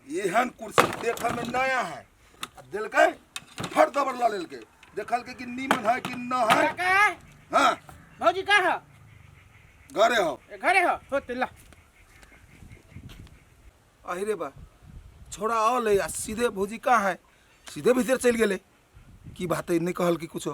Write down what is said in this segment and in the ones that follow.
एहन कुर्सी देखऽ में नया है आ देलकै फट दबर लऽ लेलकै देखलकै कि नीमन है कि न है। काका। हाँ। भौजी कहाँ हो? घरे हो। ए, घरे हो हो ते ला। अरे बा छोड़ा औले आ सीधे भौजी कहाँ है सीधे भीतर चलि गेलै की बात है नहीं कहल कि कुछो।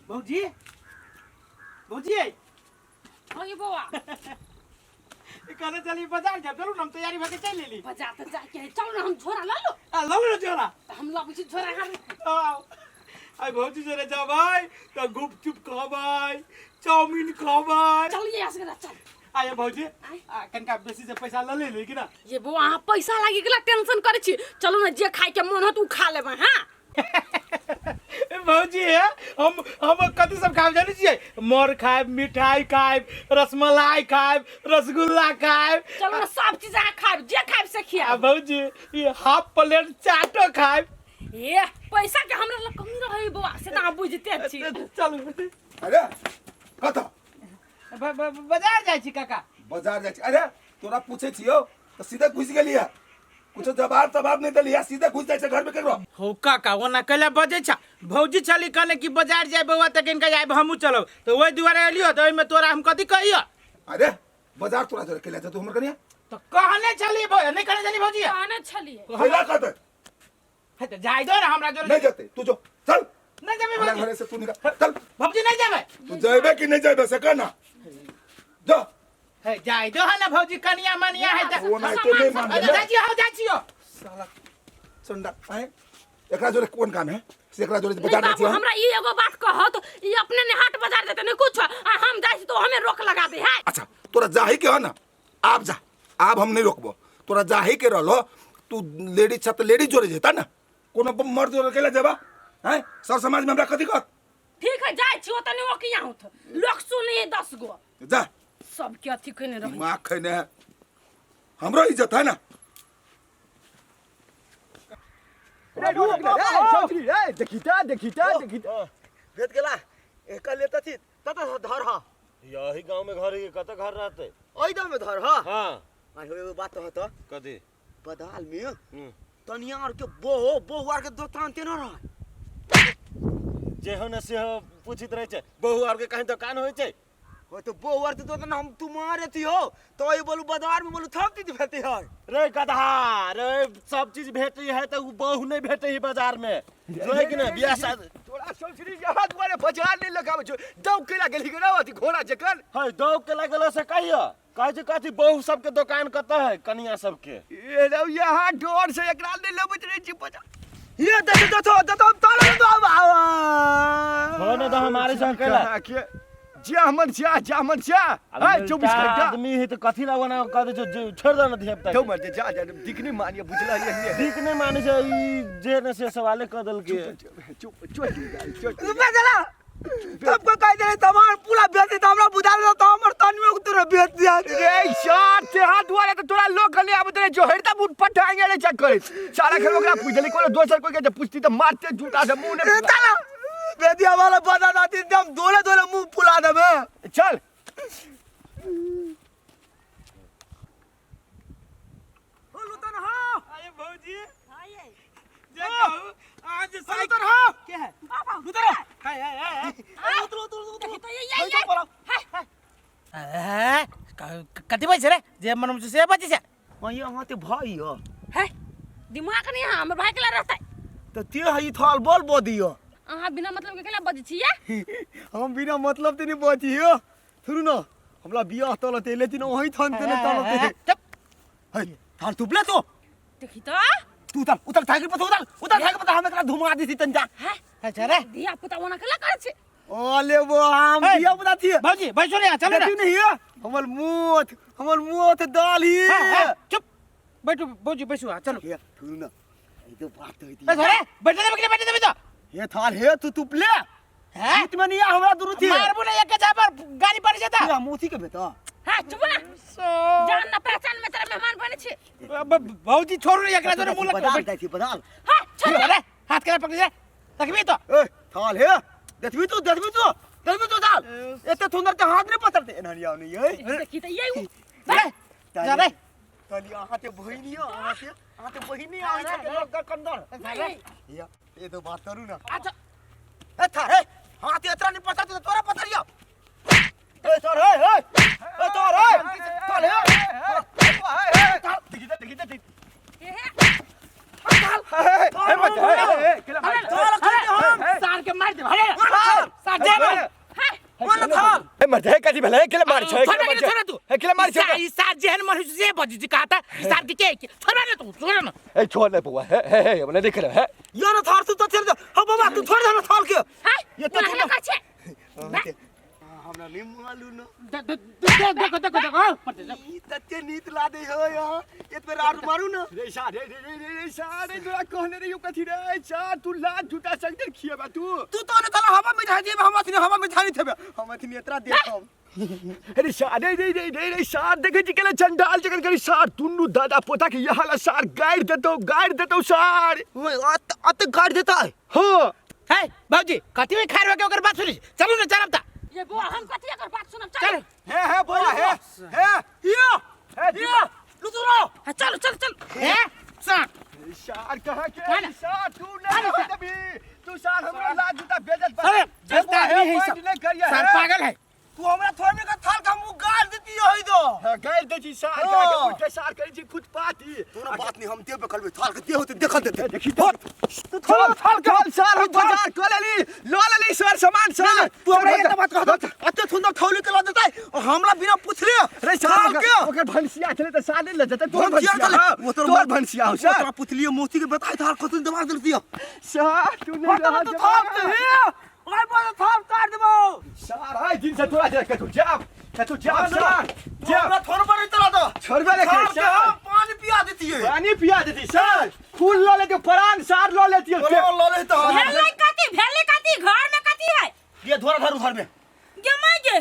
भौजी भौजी। हाँ ये बौआ। कहने चली बाजार जा चलू ना हम तैयारी भके चल लेली। बाजार तो जाके है चल ना हम झोरा ला लो। आ लौ ना झोरा। तो हम लाबै छी झोरा हाथ। आओ आई भौजी जरे जबै त गुपचुप खबै चाउमीन खबै। चल ये असगरा चल। आये भौजी आ कनका बेसी से पैसा ल लेली कि ना? ये बौआ अहाँ पैसा लागी गेला टेंशन करै छी चलू ना जे खाय के मन होत उ खा लेबै। हां भौजी हे हम कथी सब खाब जानै छियै? मर खायब मिठाई खायब रसमलाई खायब रसगुल्ला खायब। चलू ना सब चीज अहाँ खायब जे खायब से आ खियाब। भौजी ई हाफ प्लेट चाटो खायब। ए पैसा के हमरा लग कमी रहै बौआ से त अहाँ बुझते छी। चलू। अरे कतऽ? बाजार जाइ छी काका। बाजार जाइ छी? अरे तोरा पूछै छियौ तऽ सीधे घुसि गेलियै कुछो जवाब तवाब नहीं देलियै सीधे घुसि जाइ छै घर में केकरो। हो काका ओना कैला बजै छ भौजी छली कहने कि बाजार जाय बौआ तऽ कनिका जायब हमहूँ चलब तऽ ओहि दुआरे एलियो तऽ ओहिमे तोरा हम कथी कहियो? अरे बाजार तोरा जोरे कैला जतौ हमर कनिया? तऽ कहने छली नहीं कहने छली भौजी? कहने छलियै। कैला कहतै? हे तऽ जाय दो ना हमरा जोरे। नहीं जतै तू जो चल। नहीं जेबै हमरा भौजी। घरे से तू निकल चल। भौजी नहीं जेबै। तू जइबे कि नहीं जइबे से कह ना जो। हे जाय दो है ना भौजी कनिया मनिया है तऽ वो नहीं तो नहीं मान अच्छा जाइ छियो जाइ छियो। साला चंडा आए एकरा जोरे कोन काम है से एकरा जोरे नहीं बाजार जाइ बाबू छियै। हमरा ई एगो बात कहत ई अपने ने हाट बाजार जेते नहीं कुछ आ हम जाइ छी तो हमें रोक लगा दे है। अच्छा तोरा जाही के हो ना आब जा आब हम नहीं रोकबो तोरा जाही के रहलो तू लेडीज छ त लेडीज जोरे जेता ना कोनो मर्द जोरे केला जेबा हैं सर समाज में हमरा कथी कहत? ठीक है जाइ छी ओतने ओकिया होत लोक सुनी 10 गो जा। सबके अथी केने रहै दिमाग खैने है हमरो इज्जत है ना। रे रुक रे चौधरी रे देखिता देखिता देखिता भेट गेला एकर लेता थी तत धर ह। यही गांव में घर है कत घर रहते? ओइ गांव में धर ह। हां। आइ हो एगो बात कहत। कथी? बदाल में तनिया आर के बोहो बहु आर के दोकान ते न रह। जे हो न से हो पूछित रहे छै बहु आर के कहीं दुकान होय छै? हो तो बहु आर के दोकान हम तुम्हारे थी हो तो ई बोलू बाजार में बोलू थप चीज भेटै है। रे गधा रे सब चीज भेटै है त उ बहु नहीं भेटै है बाजार में जो है कि ना बियाह शादी। तोरा सोचरी यहाँ दुआरे बाजार नहीं लगावे छो दौ केला गेली के ना अथी घोड़ा जकन। है दौ केला गेला से कहियो कहै छै कथी बहु सबके दुकान कतऽ है कनिया सबके? ए रौ यहाँ डर से एकरा नहीं लेबैत रहै छी बाजार। ये देख देखो देखो ताला दो आवा। हो न तो हमारे संग केला। के जा हमर जा जा हमर जा। अब है 24 उल्टा घंटा। आदमी है तो कथी ला बना कह दे छो, छोड़ दे ना धिया पुता तो के। मर जा जा दिख नहीं मानिए बुझला ये दिख नहीं माने छै ई जे न से सवाले कह देलके। चुप चुप चुप चुप। बेचला सबको कह दे तमार पूरा बेच दे हमरा बुझा दे तो हमर तन में तोरा बेच दिया। रे यार ते हाथ दुआरे तो तोरा लोग गले आबत रे जो हेरता बूट पटाएंगे रे चेक करे सारा खेल ओकरा पूछली कोनो दोसर कोई के जे पूछती त मारते जूता से मुंह ने। ए ताला बेदिया वाला बना दाती एकदम दोले दोले मुंह फुला देबे। चल अरे भौजी जे कहू आज साइकिल हो के है बाबा उतरो हाय हाय हाय उतरो उतरो उतरो देखी तो ये ये ये ए कथी बजै छै रे जे मन में से बजै छै। अये अहाँ ते भाई हो है दिमाग नहीं है हमर भाई के ला रहतै तो ते हई थाल बोल बो दियो। अहाँ बिना मतलब के केला बजै छियै? हम बिना मतलब ते नहीं बजी हो सुनू ना हमरा बियाह तलते लेकिन वही थन ते तलते। चुप। है थाल तुपले तो देखी तो तू उतर उतर साइकिल पर उतर उतर साइकिल पर हम एकरा धुमा दी तन जा। है अच्छा रे धिया पुता ओना केला करै छै? ओ ले वो हम है। दिया पुता थी भौजी बैसो रे चलो रे। देखी नहीं है हमर मोथ दाल ही। हाँ, हाँ, चुप बैठो भौजी बैसो हाँ, चलो। हे सुनू ना ई तो बात होई थी। ए अरे बैठे देबे कि नहीं बैठे देबे तो? हे थाल हे तू तुपले हैं? जीत में नहीं आ हमरा दुरू थी। मारबू ना एक जापर गाड़ी पड़ जाता। तू मोथी के बेटा। हां चुप ना जान ना पहचान में तेरा मेहमान बने छी। भौजी छोड़ू रे एकरा जोरे मुंह लग बदाल जाइ छी बदाल। हां छोड़ अरे हाथ के पकड़ ले रखबी तो। ए थाल हे देखबी तू देखबी तू देखबी तू थाल एते सुंदर के हाथ नहीं पकड़ते एना नहीं आवनी ए देखी त ये रे जा रे। कहली अहाँ ते बहिनी हो, अहाँ ते बहिनी आबै छै के लोक कंदर। या ये तो बात करू ना। अच्छा। ए थार हे, हाँ ते एतरा नहीं पता तो तोरा पता रिया। ए सर हे हे ए तोर हे चल हे देखी देखी देखी। हे हे। हे मत हे हे केला मार। चल खा हम। सार के मार दे अरे सार दे मार। हे। कोन थाल हे मत हे कथी भेलै? केला मार छै? छोड़ ना, छोड़ तू। हे केला मार छै? ई सार जेहन मनुष्य से बजी जी कहता ई सार के के छोड़ ना तू, छोड़ ना। ए छोड़ ले बउआ, हे हे हे हमने देख ले हे। यो न थाल तू तो छोड़ दे। हो बाबा तू छोड़ दे न थाल के। हे। ये तो ओना कर छे। हमरा नहीं मालूम न। देखो देखो देखो मत दे। ई तते नीत ला दे हो यहाँ एत पे आर मारू न। रे सा रे रे रे रे सा रे तोरा कहने रे यो कथी रे सा तू लात झूठा संग खिएबा तू। तू तो न थाल हवा में झाजी हम अथनी हवा में झानी थेबे हम अथनी एतरा देखम। अरे सा रे रे रे रे रे सा देखे छी केला चंडाल जगन करी सार दुन्नू दादा पोता के यहाँ ला सार गाइड देतो गाइड देतो सार। अत अत गाड़ देता है। हां। हे बाबूजी कथी में खार के ओकर बात सुनी चलू ना चलब ता। ये बुआ हम कथी एकर बात सुनब? चल। चल। हे हे बउआ हे हे यो यो लुतुरो। हाँ, चल चल चल। हे सार सार कहाँ के खाना। सार तू नहीं खाना। देबी तू सार हमरा लात जूता बेजत बा। अरे हे दस्ता आदमी है हे सब। नहीं करिया सार हे। पागल है। तू हमरा थोड़े का थाल का मुंह गाड़ देती है दो। हाँ, गाइड दे छी सार हाँ। कहाँ के उठे सार करी छी खुद पाती। तोरा बात नहीं हम देबे करबे थाल के दे होते देखल देते। देखी तो तू थोड़ा थाल के चल सार हम बाजार कर लेली लो लेली सर सामान सार। तू हमरा एक बात कह दो अते सुंदर थौली के ला देता है और हमरा बिना पूछले रे सार थाल के ओकर भंसिया छले त सार ले जते तोर भंसिया भंसिया छले। हाँ, वो तोर तोर भंसिया हो सार। तोरा पूछलिए मौसी के बताई थाल कतन दबा देलती है। सार तू नहीं रहा तो थाल के हे ओए बोल थाल काट देबो। सार हाय दिन से तोरा जे कतु जाब कतु जाब सार तू जाब हमरा थोड़ पर इतना दो। छोड़बे ले थाल के सार। हम पानी पिया देती है। पानी पिया देती सार फूल ल लेती परान सार ल लेती बोलो ल ले तो। भेलै कथी भेलै कथी घर में कथी है? ये धोरा धर उधर में। गे my गे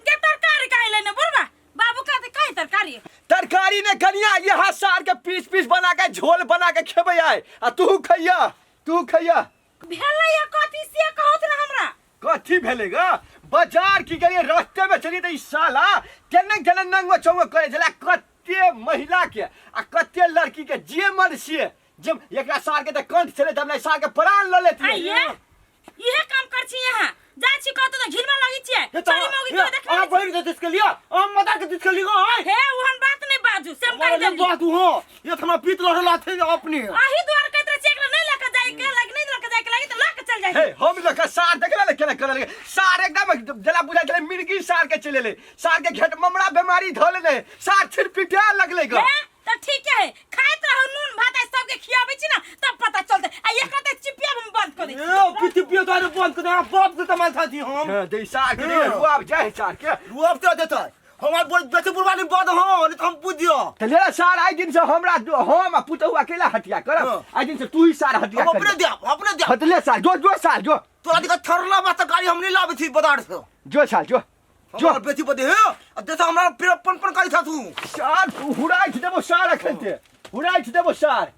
गे तरकारी काहे लेने बुढ़वा बाबू कहते काहे तरकारी? तरकारी ने कनिया यहाँ सार के पीस पीस बना के झोल बना के खेबै आय आ तू खैया तू खैया। भेलै या कथी से कहत ना हमरा? कथी भेलै गा? बाजार की गेलियै रास्ते में चलिए त ई साला केने केने नंगो चौंगो करे छलै कते महिला के आ कते लड़की के जे मन से जे एकरा सार के त कंठ छलै त हमरा सार के प्राण ल लेतियै। आइए इहे काम कर छी यहाँ जा छी कहत त घिनमा लगै छियै। ये तो चली मौगी के देखले आ बैठ दे इसके लिए हम मदर के इसके लिए आए। हे ओहन बात नहीं बाजू सेम कहि हमारा देली। बात हो ये तो हमरा पीत लड़ लाथे अपने। आही द्वार कहत रहे चेक नहीं लके जाय के लग नहीं लके जाय के लगी त लके चल जाय। हे हम लके सार देखले ले केना करल सार एकदम जला बुझा छलै मिर्गी सार के चले ले सार के घेट ममरा बीमारी धऽ लेने सार छिड़पिटा लगलै ग। हे त ठीक है खाइत रहू नून भात आ सबके खियाबै छी ना तब पता चलते आ एक त चिपिया हम बंद कर दे। ए पीत पियो तो बंद कर दे बाप के तमाल थाती हम। हां दे सार के रे रुआब जाय सार के रुआब तो देता हमार बोल बेटे बुढ़वा नहीं बंद हो नहीं तो हम पूछ दियो। त ले सार आई दिन से हमरा हम आ पुतहु अकेला हटिया करब हाँ। आई दिन से तू ही सार हटिया हम कर। अपने दिया अपने दिया। हटले सार जो जो सार जो तोरा दिखा थरला बात गाड़ी हम नहीं लावे थी बाजार से। जो सार जो जो हमार बेटी बदे हे आ देखा हमरा फिर अपन पन गाड़ी था तू। सार हुराइ देबो सार अखन ते हुराइ देबो सार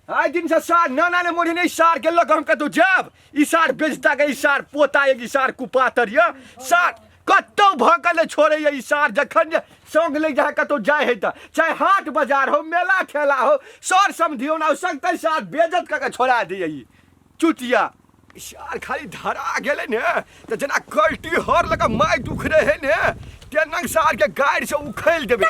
आई दिन से सार नाना ने मोड़ी नहीं सार के लग हम कतौ जाब ई सार बेचता के ई सार पोता एक ई सार कुपातर य सार कतौ भकल छोड़े ई सार जखन जे संग ले जाए कतौ जाए है त चाहे हाट बाजार हो मेला ठेला हो सर समधियो ना संग तै सार बेजत क के छोड़ा दिए ई चुतिया सार खाली धरा गेलै ने त जेना कल्टी हर लग my दुख रहे ने तेना सार के गाड़ि से उखैल देबै।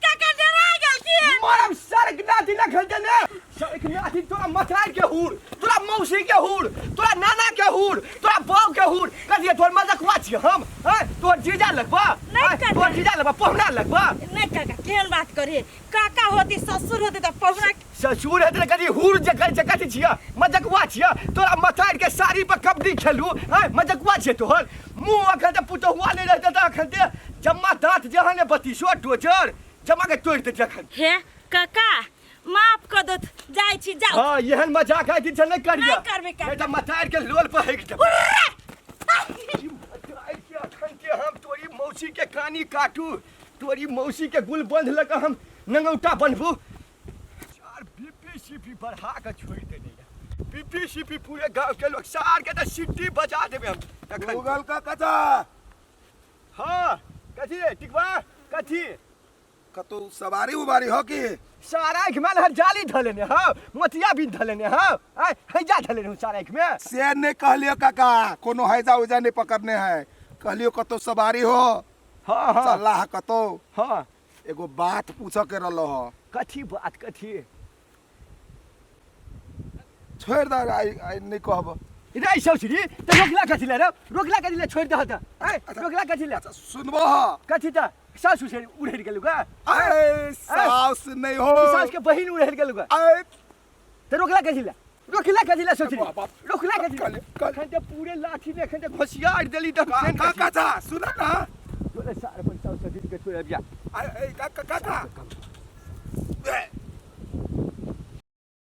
काका डरा गेल की? मरम सरक नाथी ना खेलते ने सरक नाथी तोरा मथराई के हुर तोरा मौसी के हुर तोरा नाना के हुर तोरा बाप के हुर कथी तोर मजकवा छी हम हैं तोर जीजा लगबा नहीं काका। तोर जीजा लगबा पहुना लगबा। नहीं काका केहन बात करे काका होती ससुर होती त पहुना ससुर हेतै कथी हुर जे करै छै कथी छियै मजकवा छियै तोरा मथारि के साड़ी पर कबड्डी खेलू हैं मजकवा छियै तोहर मुँह अखन तऽ पुतहुआ नहि रहतै तऽ अखन ते जम्मा दाँत जहाँ ने बतीसो डोजर जमा के तोड़ि देतै अखन। हे काका माफ कर दो जाइ छी जाउ। हाँ एहन मजाक आइ दिन से नहीं करिया नहीं करबै काका। नहीं तऽ मथारि के लोल पर हेक देबै। मथारि के अखन के हम तोरी मौसी के कानी काटू तोरी मौसी के गुल बंध लऽ कऽ हम नंगौटा बन्हबू। सार बीपी सीपी बढ़ा के छोड़ि देने या बीपी सीपी पूरे गांव के लोग सार के तऽ सीटी बजा देबै हम। गूगल का कथा कथी कतौ सवारी उवारी हो कि सारा आँखि में हर जाली धलेने हौ मोतिया बिन धलेने हौ आय हैजा धलेने हौ सारा आँखि में से नहीं कहलियो काका कोनो हैजा उजा नहीं पकड़ने है कहलियो कतौ सवारी हो हाँ हाँ चलला है कतौ हाँ एगो बात पूछऽ के रहलो हो कथी बात कथी छोड़ दे आई आई नहीं कहब रे सौसरी त रोकला कथी ले रे रोकला कथी ले छोड़ दह त आय रोकला कथी ले अच्छा सुनबो हो कथी त सासु से उड़ेर गेलु का अरे सास नहीं हो सास के बहिन उड़ेर गेलु का अरे त रोकला कथी ले रोकला कथी ले सौसरी बाप, बाप। रोकला कथी ले कहलियो, कहलियो। अखन त पूरे लाठी ने अखन त घोसियार देली त का का काचा सुना ना तोरे सार पर सासु सदी के छोड़ बिया अरे ए, का का काका ए,